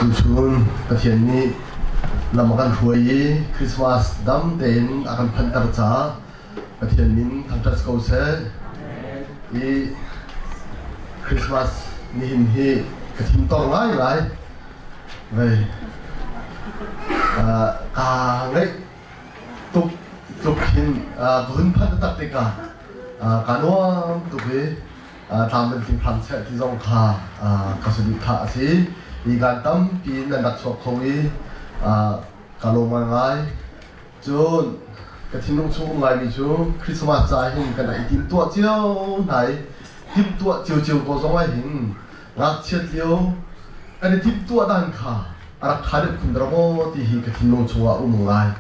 Tuchun Pathian nih lam a kan hruai i Christmas dam tein a kan phanhter caah Pathian min thangṭhat ko seh. I Christmas nihin hi ka thintor ngaingai. Vei kaa ngaih tuk tluk hin ka hun phanh taktak tikah kaa nuam tuk i tlam kan tling hram seh ti zong kha ka saduhthah a si. Hi kaan tampi in nan rak chuak kho i ka lawm ngaingai. Cun ka thinlung chung um ngaimi cu Christmas ca hin kan i timtuah cio hna i timtuah ciocio ko zong ah hin ngakchiat lio kan i timtuah dan kha a rak ṭha deuh khun dara maw ti hi ka thinlung chungah a um ngai.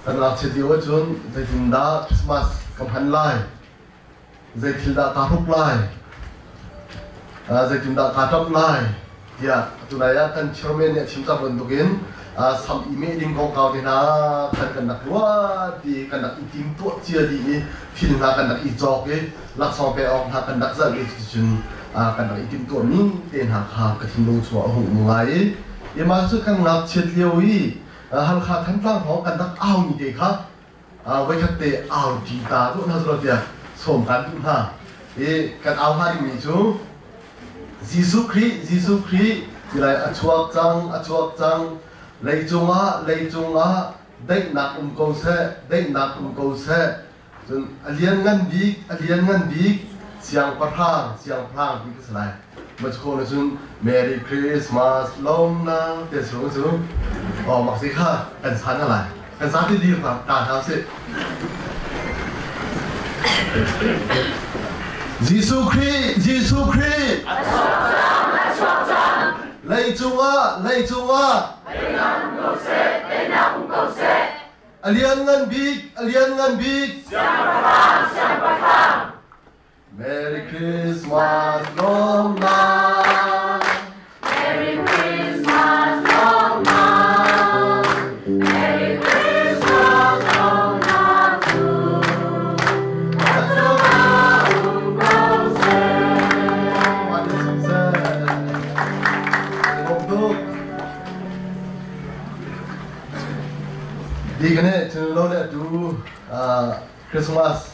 Kan ngakchiat lio ahcun zeitindah Christmas ka hman lai? Zeithil dah kaa hruk lai? Zeitindah kaa ṭamh lai? Tiah tunai ah kan chairman nih a chim cang bantukin sam i meh ding kongkau te hna khan kan rak ruat i kan rak i timtuah cia dih i thil hna kan rak i cawk i laksawng pek awk hna kan rak zalh i cuticun kan rak i timtuahmi te hna kha ka thinlung chungah a hung um ngai i i mah cu kan ngakchiat lio i Halkha Thantlang hrawng kan rak aumi te kha voikhat te au ṭi ta duh hna selaw tiah sawm kan duh hna i kan au hnga dingmi cu Jesuh Khrih Jesuh Khrih ti lai a chuak cang a chuak cang leicung ah leicung ah daihnak um ko seh daihnak um ko seh cun a lianngan bik a lianngan bik siangpahrang siangpahrang ti ka si lai Machko na cun Merry Christmas lawmnak te su cu oh mak si kha kan san na lai kan sa ti dir ta ta hna sih Jesuh Khrih Jesuh Khrih A chuak cang a chuak cang Leicung ah leicung ah Teinak um ko seh teinak um ko seh A lianngan bik a lianngan bik Siangpahrang siangpahrang Merry Christmas lawmnak Merry Christmas lawmnak Merry Christmas lawmnak cu a cungah um ko seh. Di ka ne cun lo le tu Christmas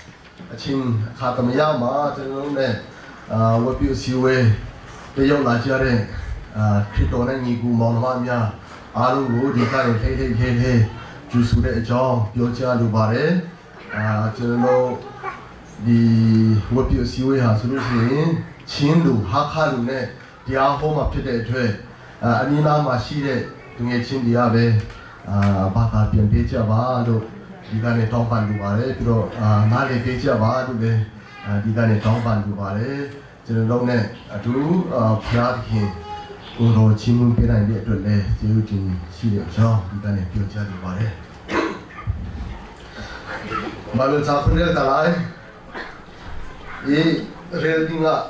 Achin kha tam ya ma cun ne wapi siwe te yo la chia re Krito na ni gu mong ma mya alu gu di ka le thei thei thei thei chu su de jong pyo chia lu ba re cun lo di wapi siwe ha su lu si chin lu ha kha lu ne တရားဟောမှာဖြစ်တဲ့အတွက်အနီးနားမှာရှိတဲ့သူငယ်ချင်းတွေကပဲအာဘာသာပြန်ပေးကြပါလို့ဒီကနေတောင်းပန်လိုပါတယ်ပြီးတော့အာနားလည်ပေးကြပါလို့လည်းဒီကနေတောင်းပန်လိုပါတယ်ကျွန်တော်တို့နဲ့အတူဘုရားသခင်ကိုတော်ချီးမွမ်းပေးနိုင်တဲ့အတွက်လည်းကျေးဇူးတင်ရှိတဲ့အကြောင်းဒီကနေပြောကြားလိုပါတယ်ဘာလို့သာခွန်းတဲ့တလိုက်ဒီ real ding ah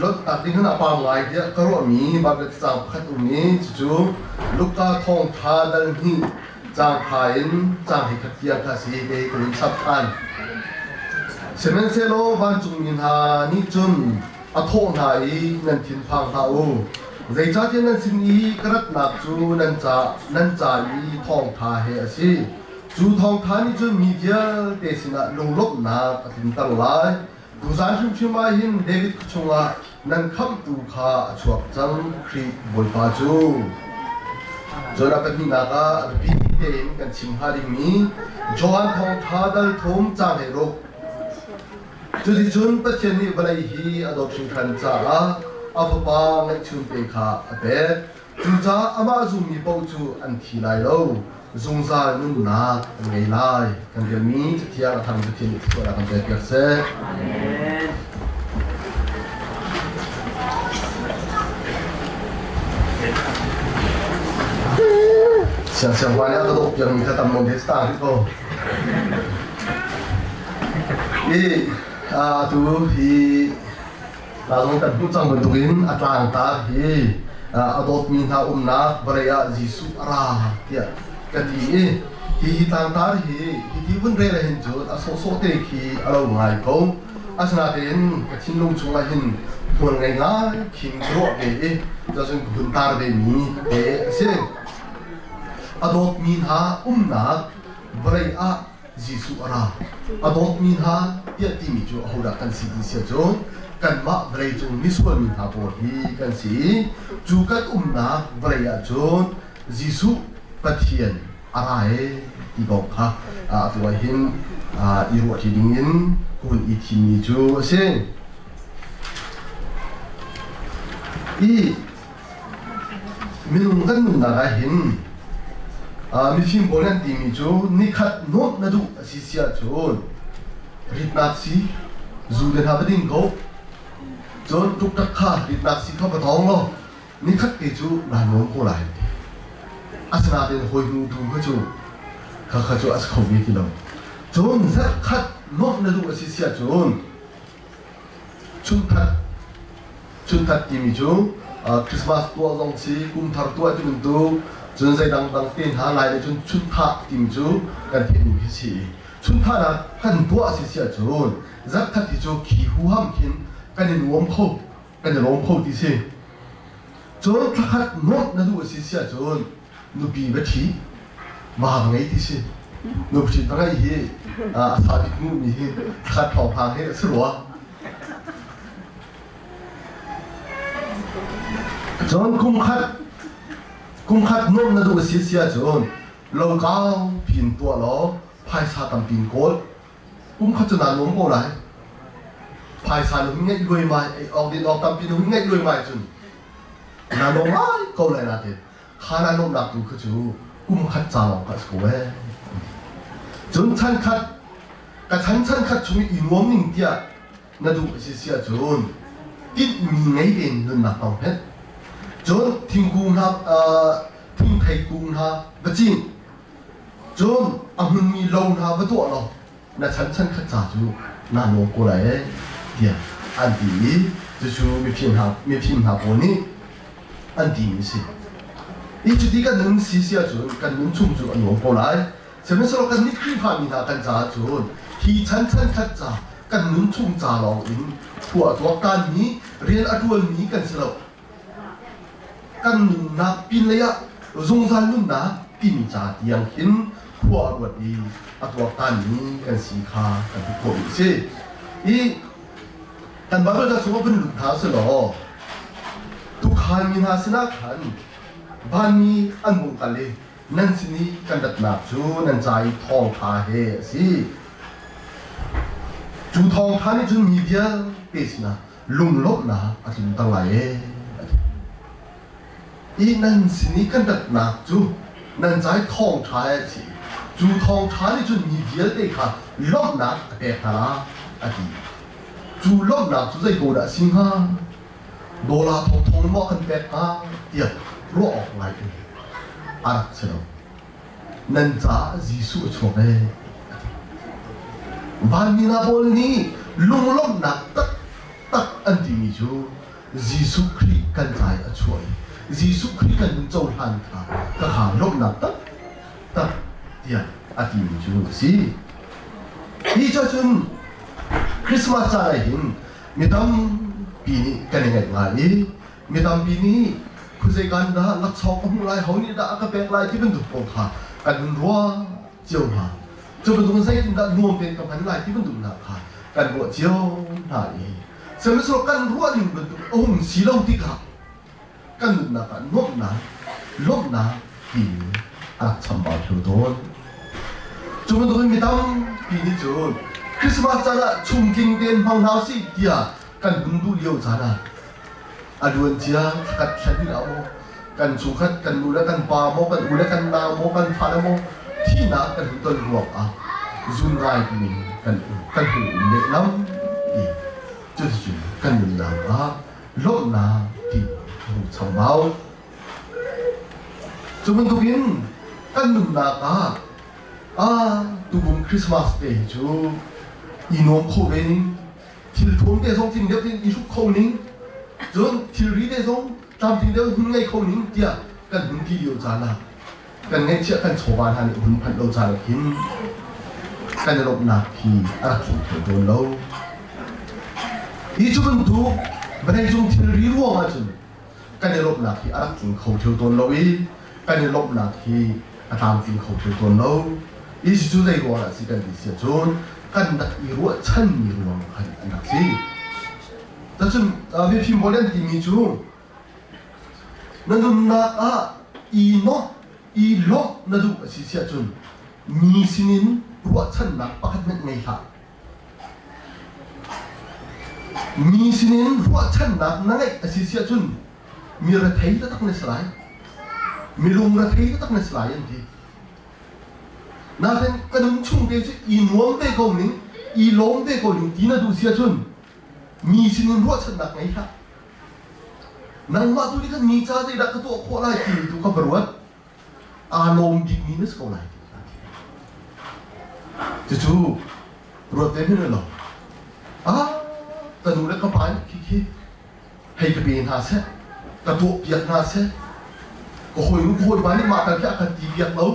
Lot tak ding hin a pam ngai tiah ka ruahmi Bible cacang pakhat um i cucu Luka thawngṭha dal hnih caang hra in caang hleikhat tiang kha a si te ka vun chap ṭhan. Sihmanhsehlaw vancungmi hna nih cun a thawh hna i nan thinphang hlah u. Zeicahtiah nan sin i ka ratnak cu nan ca nan ca i thawngṭha he a si. Cu thawngṭha nih cun mi vialte sinah lunglawmhnak a tlunter lai. Tuzaan hrimhrim ah hin David chungah nan khamhtu kha a chuak cang, Khrih Bawipa cu. Cun a pahnihnak ah a biapi tein kan chim hnga dingmi Johan Thawngṭha dal thum caang 16. Cuticun Pathian nih vawlei hi a dawt hringhran caah a Fapa ngeihchunte kha a pek. Cucaah amah zummi paoh cu an thi lai lo, zungzal nunnak an ngei lai. Kan relmi Cathiang a thang Pathian nih thluachuahnak kan pekpiak seh. Amen. Siang siang nih a ka dawh piakmi kha tam nawn he tang rih ko. I atu hi Zong kan hmuh cang bantukin a tlangtar hi a dawtmi hna umnak vawlei ah Jesuh a ra tiah ka ti i hi tlangtar hi hiti vun rel ahhin cun a sawhsawh te khi a lo ngai ko. Asinain ka thinlung chungah hin Hmual ngei ngai khin ka ruah ve i cun ka hun tar ve mi te a si. A dawtmi hna umnak vawlei ah Jesuh a ra. A dawtmi hna tiah timi cu ahodah kan si ti si ahcun kanmah vawleicung misual mi hna pawl hi kan si i cu kan umnak vawlei ahcun Jesuh Pathian a ra ee ti kong kha atu ah hin i ruahṭi dingin hun i thimmi cu a si. I minung kan nunnak ah hin mifim pawl an timi cu nikhat nuamh na duh a si si ahcun ritnak si zu le hna va ding ko, cun ṭukṭak kha ritnak si kha va tawng law nikhat te cu naa nuam ko lai. Asinain hawi hnu tu kha cu kha cu a si kho ve ti lo. Cun zarhkhat nuamh na duh a si si ahcun chunthat chunthat timi cu Christmas tuah zong si, kum thar tuah ti bantuk, cun zei dangdang te hna lai le cun chunthah timi cu kan theihmi khi si. Chunthahnak kan tuah a si si ahcun zarhkhat hi cu khi huham khin kan i nuam kho, kan i lawm kho ti si. Cun thlakhat nuamh na duh a si si ahcun nupi va ṭhi, va va ngei ti si. Nupi va ngeih hi a sa bik hmuhmi hi thlakhat thawngpang hi a si rua. Cun kumkhat nuamh na duh a si si ahcun lo kau piin tuah law phaisa tampi in kawl. Kum khat cu naa nuam ko lai. Phaisa na hun ngeih luaimai, ei awk din awk tampi na hun ngeih luaimai cun naa nuam ngai ko lai nain kha naa nuamhnak tu kha cu kum khat ca lawng kha a si ko ee. Cun chan khat ka chan chan khat chung i nuam ning tiah na duh a si si ahcun tinhmi ngei tein nunnak hmang hmet. Cun thingkung hna thingthei kung hna va cin. Cun a hmunmi lo hna va tuah law na chan chan khat ca cu naa nuam ko lai ee tiah an ti i cucu mifim hna pawl nih an timi a si. I cuti kan nun si si ahcun kan nun chung cu a nuam ko lai. Sihmanhsehlaw kannih Khrihfa mi hna kan caah cun hi chan chan khat ca kan nun chung ca lawng in khua a tuaktanmi rian a ṭuanmi kan si lo. Kan nunnak pinlei ah zungzal nunnak timi ca tiang khin khua a ruat i a tuaktanmi kan si kha kan hmuh khawhmi a si. I kan Baibal ca chungah vun lut hna selaw tuukhal mi hna sinah khan vanmi an hung kal i nan sin i kan ratnak cu nan ca i thawngṭha he a si. Cu thawngṭha nih cun mi vialte sinah lunglawmhnak a tlunter lai ee a ti. I nan sin i kan ratnak cu nan ca i thawngṭha he a si. Cu thawngṭha nih cun mi vialte kha lawmhnak a pek hna lai a ti. Cu lawmhnak cu zei ko dah a si hnga? Dollar thongthong maw kan pek hnga tiah ruah awk ngai in a rak si lo. Nan caah Jesuh a chuak ee a ti. Vanmi hna pawl nih lunglawmhnak taktak an timi cu Jesuh Khrih kan ca i a chuah i Jesuh Khrih kan hun cohlan kha khakha lawmhnak taktak tiah a timi cu a si. Hi cu cun Christmas caan ah hin mi tampi nih kan i ngaih ngai i mi tampi nih khuazeikan dah laksawng ka hmuh lai, ho nih dah a ka pek lai ti bantuk kong kha kan hun ruah cio hna. Cu bantuk zeitindah nuam tein ka hman lai ti bantuk hna kha kan ruah cio hna i sihmanhsehlaw kan ruah ning bantuk a hung si lo tikah kan nunnak ah nuamhnak, lawmhnak timi a rak chambau theu tawn. Cu bantukin mi tampi nih cun Christmas caan ah chungtling tein hmang hna usih tiah kan hun duh lio caan ah a luan cia thlakhat thla ah maw kan chungkhat kan nu le kan pa maw kan u le kan nau maw kan fale maw thihnak kan hun ton ruang ah zun ngai timi kan kan hun um lehlam i cuticun kan nunnak ah lawmhnak ti a hung chambau. Cu bantukin kan nunnak ah ah tukum Christmas te hi cu i nuam kho ve ning, thil thuam te zong tling deuh tein i hruk kho ning, cun thilri te zong tlamtling deuh hun ngei kho ning tiah kan hun ti lio caan ah kan ngeihchiah kan chawva hna nih hun phanh lo caan ah khin kan i lawmhnak hi a rak tling kho tawn lo. Hi cu bantuk Vawleicung thilri ruangah cun kan i lawmhnak hi a rak tling kho ṭheo tawn lo i kan i lawmhnak hi a tlamtling kho ṭheo tawn lo. Hi cu zei ruangah dah si kan ti si ahcun kan rak i ruahchanmi ruang khan an rak si. Cacun mifim pawl an timi cu na nunnak ah i nuamh i lawmh na duh a si si ahcun mi sinin ruahchannak pakhat hmanh ngei hlah. Mi sinin ruahchannak na ngeih a si si ahcun mi rethei taktak na si lai. Mi lungrethei taktak na si lai an ti. Nain ka nun chung te cu i nuam ve ko ning, i lawm ve ko ning ti na duh si ahcun mi sinin ruahchannak ngei hlah. Nangmah tu nih khan mi ca zeidah ka tuah khawh lai timi tu kha va ruat. Aa lawm bikmi na si ko lai. Cucu ruat ve hmanh law, ah ka nu le ka pa nih khikhi hei ka pe hna seh, ka tuahpiak hna seh, ka hawinu ka hawipa nih mah tal khi a kan ti piak lo.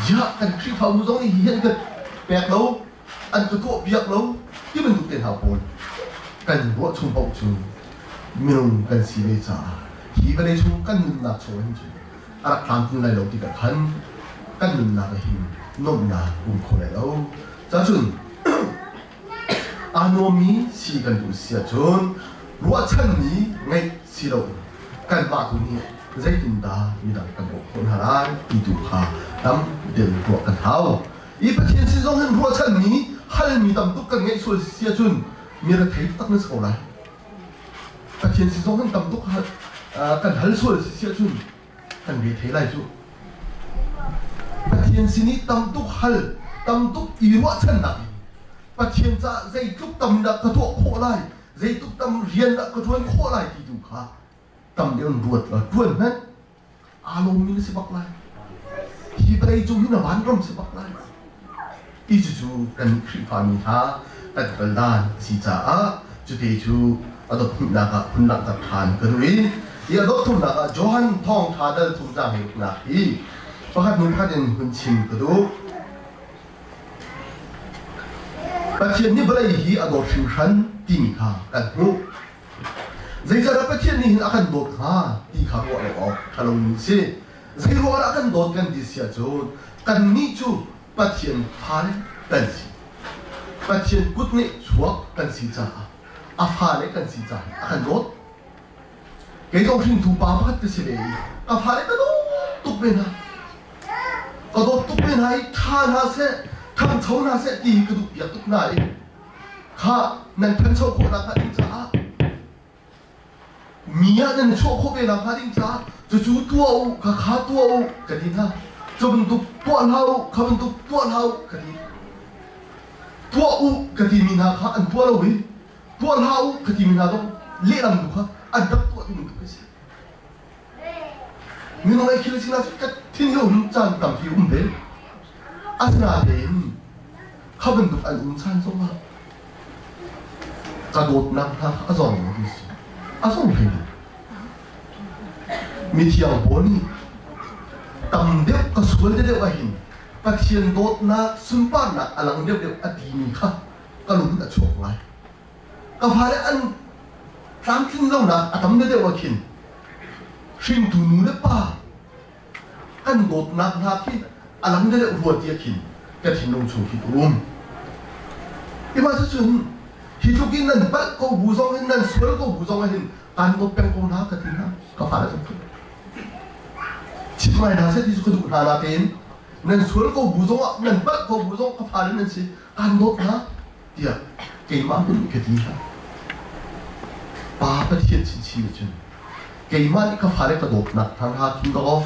Ziah kan Khrihfabu zong nih hihi an kan pek lo, an ka tuahpiak lo ti bantuk te hna pawl kan ruah chung paoh cu minung kan si ve caah hi vawlei chung kan nunnak chung hin cun a rak tlamtling lai lo tikah khan kan nunnak ah hin nuamhnak um kho lai lo. Cacun aa nuammi si kan duh si ahcun ruahchanmi ngeih si loin kanmah tu nih zeitindah midang kan bawmh khawh hna lai ti tu kha tam deuh ruah kan hau. I Pathian sin zong hin ruahchanmi halmi tam tuk kan ngeih sual si ahcun mi rethei taktak na si ko lai. Pathian sin zong hin tam tuk kan hal sual si ahcun kan re thei lai cu. Pathian sin i tam tuk hal, tam tuk i ruahchannak in Pathian caah zeitluk tam dah ka tuah khawh lai, zeitluk tam rian dah ka ṭuan khawh lai ti tu kha tam deuh in ruat law ṭuan hmanh aa lawmmi na si bak lai. Hi vawlei cung hi na vanram si bak lai. Ti cucu kan Khrihfami hna kan kal dan a si caah cute cu a dot hnihnak ah phun langhter ṭhan ka duh i hi a dot thumnak ah Johan thawngṭha dal thum caang he uknak hi pakhat hnu pakhat in hun chim ka duh. Pathian nih vawlei hi a dawt hringhran timi kha kan hmuh. Zeicahdah Pathian nih hin a kan dawt hnga ti kha ruah lo awk ṭha lomi a si. Zeiruang ah kan dawt kan ti si ahcun kannih cu Pathian fale kan si. Pathian kut nih chuak kan si caah a fale kan si caah a kan dawt. Kei zong hringtu pa pakhat ka si ve i ka fale ka dawt tuk ve hna. Ka dawt tuk ve hna i ṭha hna seh, ṭhangcho hna seh ti ka duh piak tuk hna i kha nan ṭhancho khawh nakhnga ding caah Mi ah nan chuah khawh ve nakhnga ding caah cucu tuah u, khakha tuah u, ka ti hna. Cu bantuk tuah hlah u, kha bantuk tuah hlah u, ka ti. Tuah u ka timi hna kha an tuah lo i tuah hlah u ka timi hna zong lehlam tu kha an rak tuah ti bantuk a si. Minung ei khil sinah ka thin hi um caan tampi um ve. Asinain kha bantuk an um caan zongah ka dawtnak hna kha a zor lo ti si. A zor hlei lo. Mithiang pawl nih tam deuh ka sual deuh ahhin Pathian dawtnak sunparnak a lang deuhdeuh a timi kha ka lung a chuak ngai. Ka fale an tlamtlin lonak a tam deuh ah khin hringtu nu le pa kan dawtnak hna khi a lang deuh rua ti ah khin ka thinlung chung khi ka um. Ima cucun hi tluk in nan palh ko bu zong in nan sual ko bu zong ah hin kan dawt peng ko hna ka ti hna ka fale zong cu chim ngai hna seh ti cu ka duh hna na tein nan sual ko bu zong ah nan palh ko bu zong ka fale nan si kan dawt hna tiah keimah nih ka ti hna. Pa Pathian chinchin nih cun keimah nih ka fale ka dawtnak hna hna thin dawh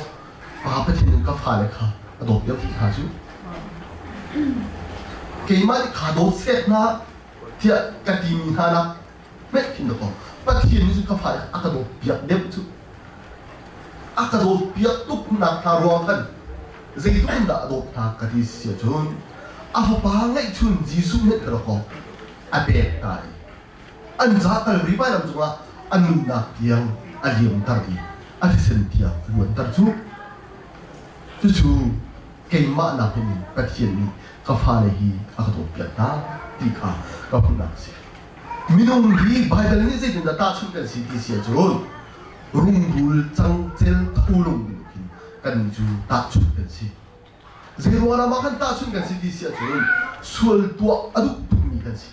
Pa Pathian in ka fale kha a dawt deuh ti hna cu. Keimah nih kha dawt sek hna tiah ka timi hna nak hmet khin dawh Pathian nih cun ka fale a ka dawt piak deuh cu. A ka dawt piak tuk nak hna ruang khan zeitluk in dah a dawt hna ka ti si ahcun a fapa ngeihchun Jesuh nih ka rak a pek hna i an ca Kalvari vailam cungah a nunnak tiang a liamter i a thisen tiang a luanter cu cucu keimah nakin Pathian nih ka fale hi a ka dawtpiak hna ti kha ka hmuhnak a si. Minung hi Baibal nih zeitindah tahchunh kan si ti si ahcun rungrul cangcel tholung bantuk hin kannih cu tahchunh kan si. Zeiruang ah mah kan tahchunh kan si ti si ahcun sual tuah a duh tukmi kan si.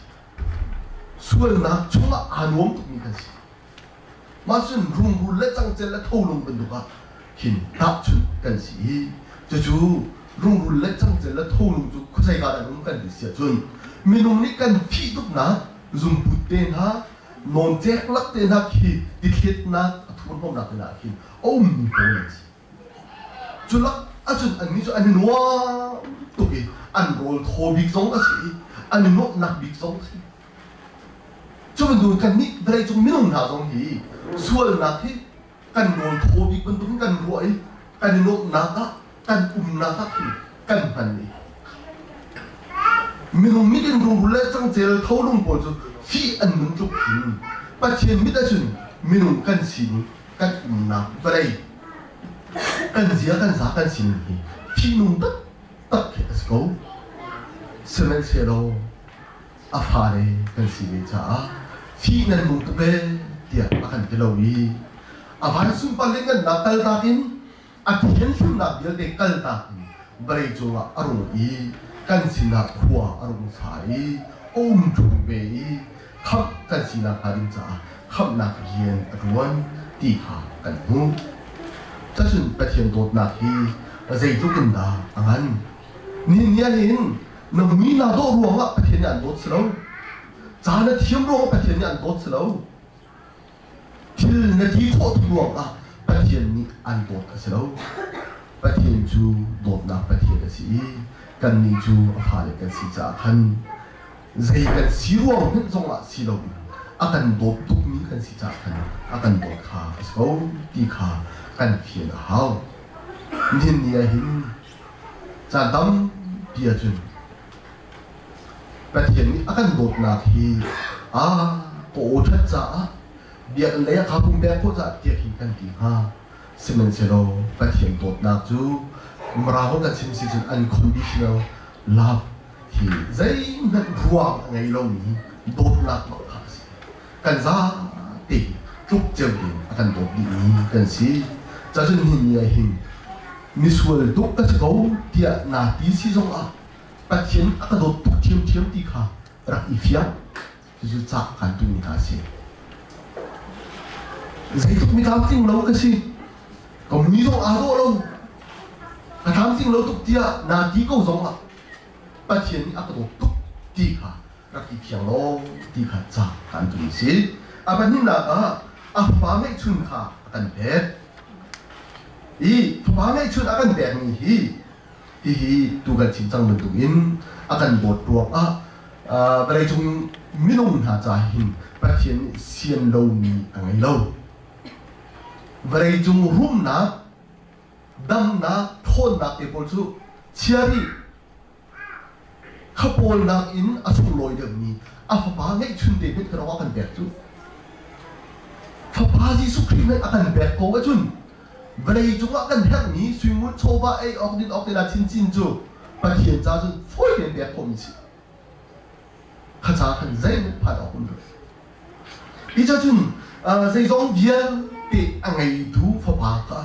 Sualnak chungah aa nuam tukmi kan si. Mah cun rungrul le cangcel le tholung bantuk ah khin tahchunh kan si i cucu rungrul le cangcel le tholung cu khuazei ka dah um kan ti si ahcun minung nih kan fih tuknak zungput te hna nawncek lak te hna khi tithletnak a thurhnawmnak te hna ah khin a ummi pawl an si. Cu lak ahcun annih cu an i nuam tuk i an rawl thaw bik zong a si i an i nuamhnak bik zong a si. Cu bantuk kannih vawleicung minung hna zong hi sualnak hi kan rawl thaw bik bantukin kan ruah i kan i nuamhnak ah kan umnak ah khin kan hman i minung mit in rungrul le cangcel tholung pawl cu fih an nun tluk khin Pathian mit ahcun minung kan sining kan umnak vawlei kan zia kan za kan sining hi fihnung taktak khi a si ko. Sihmanhsehlaw a fale kan si ve caah fih nan nung tuk ee tiah a kan ti lo i a van sunpar le ngannak kaltak in a thianhlimnak vialte kaltak in vawlei cungah a rung i kan sinah khua a rung sa i a um ṭhung ve i khamh kan sinak hnga ding caah khamhnak rian a ṭuan ti kha kan hmuh. Cacun Pathian dawtnak hi zeitluk in dah a ngan? Nihin ni ah hin na mui naa dawh ruangah Pathian nih an dawt si lo. Ca na thiam ruangah Pathian nih an dawt si lo. Thil na ti khawh tuk ruangah Pathian nih an dawt a si lo. Pathian cu dawtnak Pathian a si i kannih cu a fale kan si caah khan zei kan si ruang hmanh zongah si loin a kan dawt tukmi kan si caah khan a kan dawt kha a si ko ti kha kan fian a hau. Nihin ni ah hin caan tampi ahcun Pathian nih a kan dawtnak hi a ka aw ṭhat caah biakinn lei ah kaa pumpek khawh caah tiah khin kan ti hnga. Sihmanhsehlaw Pathian dawtnak cu Mirang kan chim si cun unconditional love hi zeihmanh ruang a ngei lomi dawtnak bak kha a si. Kan zate tluk ceu tein a kan dawt dihmi kan si. Cacun nihin ni ah hin misual tuk ka si ko tiah naa ti si zongah Pathian a ka dawt tuk ṭhiamṭhiam ti kha rak i fiang. Cucu cah kan duhmi hna a si. Zeitluk mi tlamtling lo ka si. Ka mui zong aa dawh lo. Ka tlamtling lo tuk tiah naa ti ko zongah Pathian nih a ka dawt tuk ti kha rak i fiang law ti kha ca kan duhmi si. A pahnihnak ah a fapa ngeihchun kha a kan pek. I fapa ngeihchun a kan pekmi hi hihi tu kan chim cang bantukin a kan dawt ruangah vawleicung minung hna ca hin Pathian nih sian lomi a ngei lo. Vawleicung rumnak, damnak, ṭhawnnak te pawl cu chia rih kha pawl nakin a sunglawi deuhmi a fapa ngeihchun te hmanh kha a kan pek cu. Fapa Jesuh Khrih hmanh a kan pek ko ahcun vawlei cungah kan herhmi suingun chawva ei awk din awk te la chinchin cu Pathian ca cun fawi tein pek khawhmi si. Kha ca khan zeihmanh phan awk um lo. Hi ca cun zeizong vialte a ngeitu fapa kha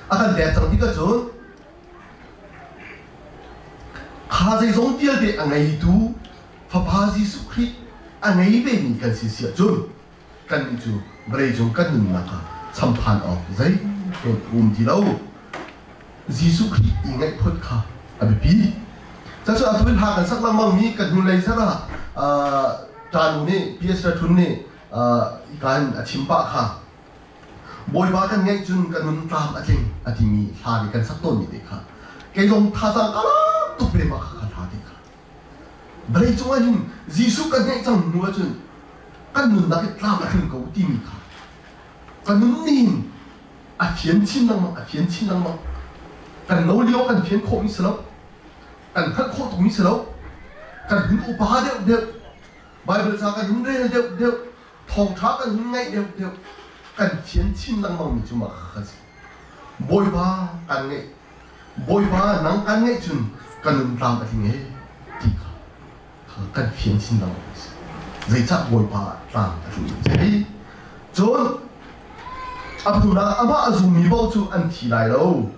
a kan pek cang tikah cun kha zeizong vialte a ngeitu Fapa Jesuh Khrih a ngei vemi kan si si ahcun kannih cu vawleicung kan nunnak ah champhan awk zeihmanh a um ti lo. Jesuh Khrih i ngaih phot kha a biapi. Cucu atu in hla kan sak lengmangmi kan hnulei zarh ah ṭanu nih PS Rathun nih kan a chim pah kha Bawipa kan ngeih cun ka nun tlam a tling a timi hla nih kan sak tawnmi te kha kei zong thazaang ka lak tuk ve mah kha hla te kha vawlei cungah hin Jesuh kan ngeih cang hnu ahcun kan nunnak hi tlam a tling ko timi kha ka nun ning a fian chin lengmang a fian chin lengmang kan no lio kan fian khawhmi si lo kan hngalh khawh tukmi si lo kan hun upa deuh deuh Bible ca kan hun rel deuh deuh thawngṭha kan hun ngaih deuh deuh kan fian chin lengmangmi cu mah kha si. Bawipa kan ngeih Bawipa nang kan ngeih cun ka nun tlam a tling e ti kha kan fian chin lengmang a si. Zeicah Bawipa ah tlang a tlu si? Cun a pathumnak ah amah a zummi paoh cu an thi lai lo.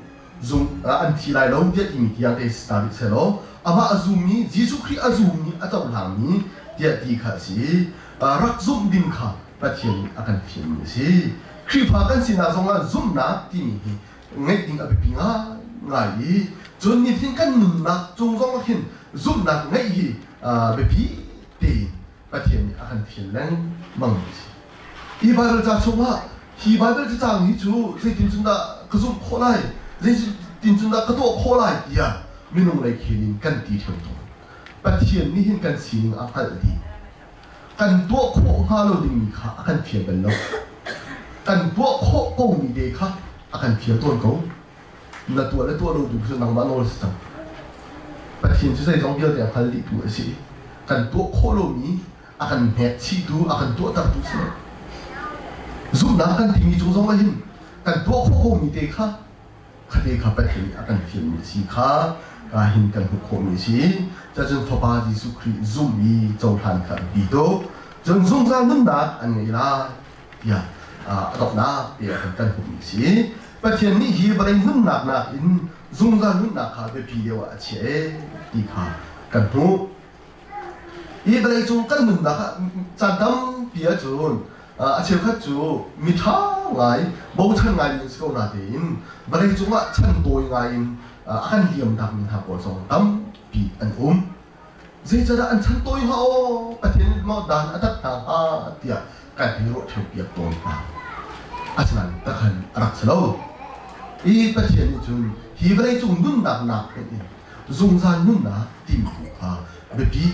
Zum an thi lai lo tiah timi tiang te si ta rih sehlaw amah a zummi Jesuh Khrih a zummi a cohlangmi tiah ti kha a si. Rak zumh ding kha Pathian nih a kan fialmi a si. Khrihfa kan sinak zongah zumhnak timi hi ngeih ding a biapi ngaingai i cun nitin kan nunnak cung zong ah khin zumhnak ngeih hi biapi tein Pathian nih a kan fial lengmang mi a si. Hi Baibal ca chungah hi Baibal cacang hi cu zeitin cun dah ka zumh khawh lai, zeitin cun dah ka tuah khawh lai tiah minung lei khel in kan ti ṭheo tawn. Pathian nih hin kan sining a hngalh dih. Kan tuah khawh hnga lo dingmi kha a kan fial bal lo. Kan tuah khawh komi te kha a kan fial tawn ko. Na tuah le tuah lo tu cu nangmah nawl si cang. Pathian cu zeizong vialte a hngal dihtu a si i kan tuah khawh lomi a kan hnek chihtu, a kan tuahtertu si lo. Zumhnak kan timi cung zong ah hin kan tuah khawh komi te kha khate kha Pathian nih a kan fialmi a si kha ka hin kan hmuh khawhmi a si. Cacun Fapa Jesuh Khrih zumh i cohlan kha a biapi tuk. Cun zungzal nunnak an ngei lai tiah a donghnak te ah kan hmuhmi a si. Pathian nih hi vawlei nunnak nakin zungzal nunnak kha biapi deuh ah a chiah ee ti kha kan hmuh. Hi vawleicung kan nunnak ah caan tampi ahcun a cheukhat cu miṭha ngai, bochan ngaimi an si ko natein vawleicung ah chan tawi ngai in a kan liamtakmi hna pawl zong tampi an um. Zeicahdah an chan tawi hnga aw, Pathian nih maw dan a tat hna hnga tiah kan hei ruah ṭheo piak tawn hna. Asinain takhan a rak si lo. I Pathian nih cun hi vawleicung nunnak nak hmanh in zungzal nunnak timi tu kha biapi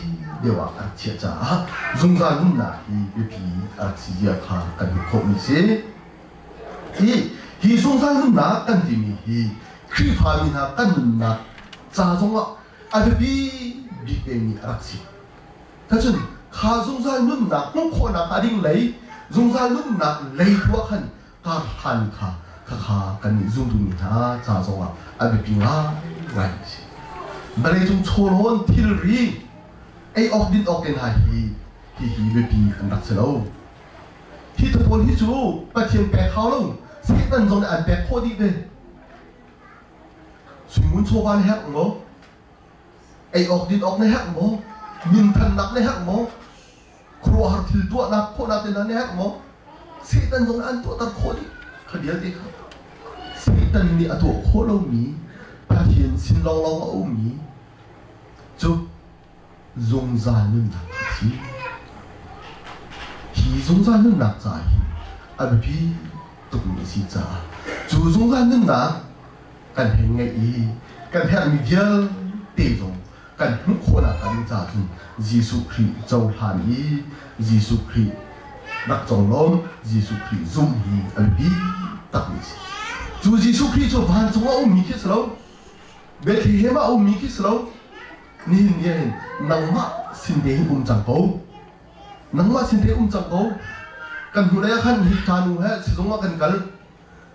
deuh ah a rak chiah caah zungzal nunnak hi biapi a rak si zia kha kan hmuh khawhmi si. Hi hi zungzal nunnak kan timi hi Khrihfami hna kan nunnak ca zongah a biapi bik vemi a rak si. Tacun kha zungzal nunnak hmuh khawhnak a ding lei zungzal nunnak lei tu ah khan kar hlan kha khakha kannih zumtumi hna ca zongah a biapi ngaingai a si. Vawleicung chawhlawn thilri ei awk din awk te hna hi hihi biapi an rak si lo. Hi pawl hi cu Pathian pek hau lo, Satan zong nih an pek khawh dih ve. Suingun chawva na herh maw? Ei awk din awk na herh maw? Minthannak na herh maw? Khuaruahhar thil tuahnak khawhnak te hna na herh maw? Satan zong nih an tuahter khawh dih kha vialte kha. Satan nih a tuah khawh lomi Pathian sin lawnglawng a ummi cu zungzal nunnak a si. Hi zungzal nunnak caah hin a biapi tukmi a si caah cu zungzal nunnak kan hei ngeih i kan herhmi vialte zong kan hmuh khawhnak hnga ding caah cun Jesuh Khrih cohlan i Jesuh Khrih rak conglawm Jesuh Khrih zumh hi a biapi takmi a si. Cu Jesuh Khrih cu vancung a ummi khi a si lo. Bethlehem ah a ummi khi si lo. Nihin ni ah hin nangmah sin te hin um cang ko. Nangmah sin te um cang ko. Kan hnulei ah khan hi ṭanu he sizung ah kan kal.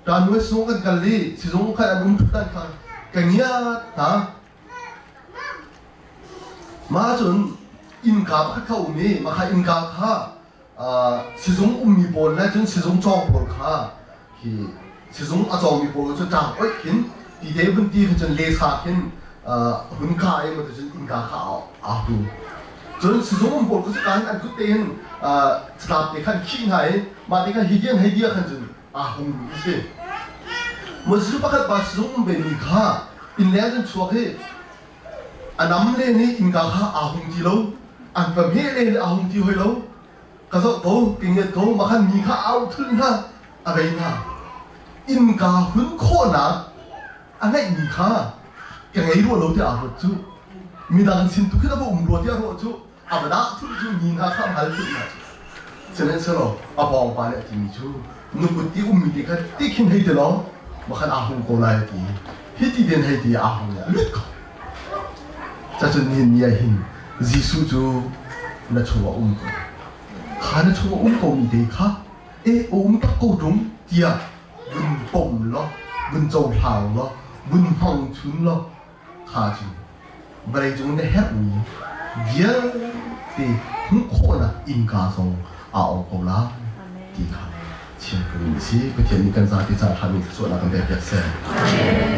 Ṭanu he sizung kan kal i sizung khan an um ṭhutdan kha ka ngiat hna. Mah cun innka pakhat kha um i mah kha innka kha sizung ummi pawl le cun sizung cawng pawl kha hi sizung a cawngmi pawl cu ṭang oih khin ti te vun ti kha cun lesa khin hun ka i maw cun innka kha aa hu. Cun sizung um pawl cu kan an kut tein catlap te khan khih hna i mah te khan hi dian hei dia khan cun aa hungmi a si. Moses pakhat pa sizung um vemi kha innleng cun chuak i a nam len i innka kha aa hung ti lo, an va hmeh len i aa hung ti hoi lo. Ka zoh ko, ka ngiat ko, mah khan mi kha au thulh hna, a vei hna. Innka hun khawhnak a ngeihmi kha ka ngei rua lo tiah aa ruat cu. Midang sin tu khin a va um rua tiah a ruah cu. A va dah thulh cu mi hna kha a hal thulh hna cu. Sihmanhsehlaw a pawngpa nih a timi cu na kut i ummi te kha ti khin hei ti law mah khan aa hung ko lai a ti. Hi ti den hei ti aa hung i a lut ko. Cacun nihin ni ah hin Jesuh cu na chungah um ko. Kha na chungah um komi te kha e um tak ko ṭung tiah vun pom law vun cohlang law vun hmang chun law kha cu vawleicung na herhmi vialte Hmuh khawhnak innka zong aa ong ko lai ti kha chim ka duh si. Pathian nih kan zapi caan ṭha mi thluachuahnak kan pek piak seh. Amen.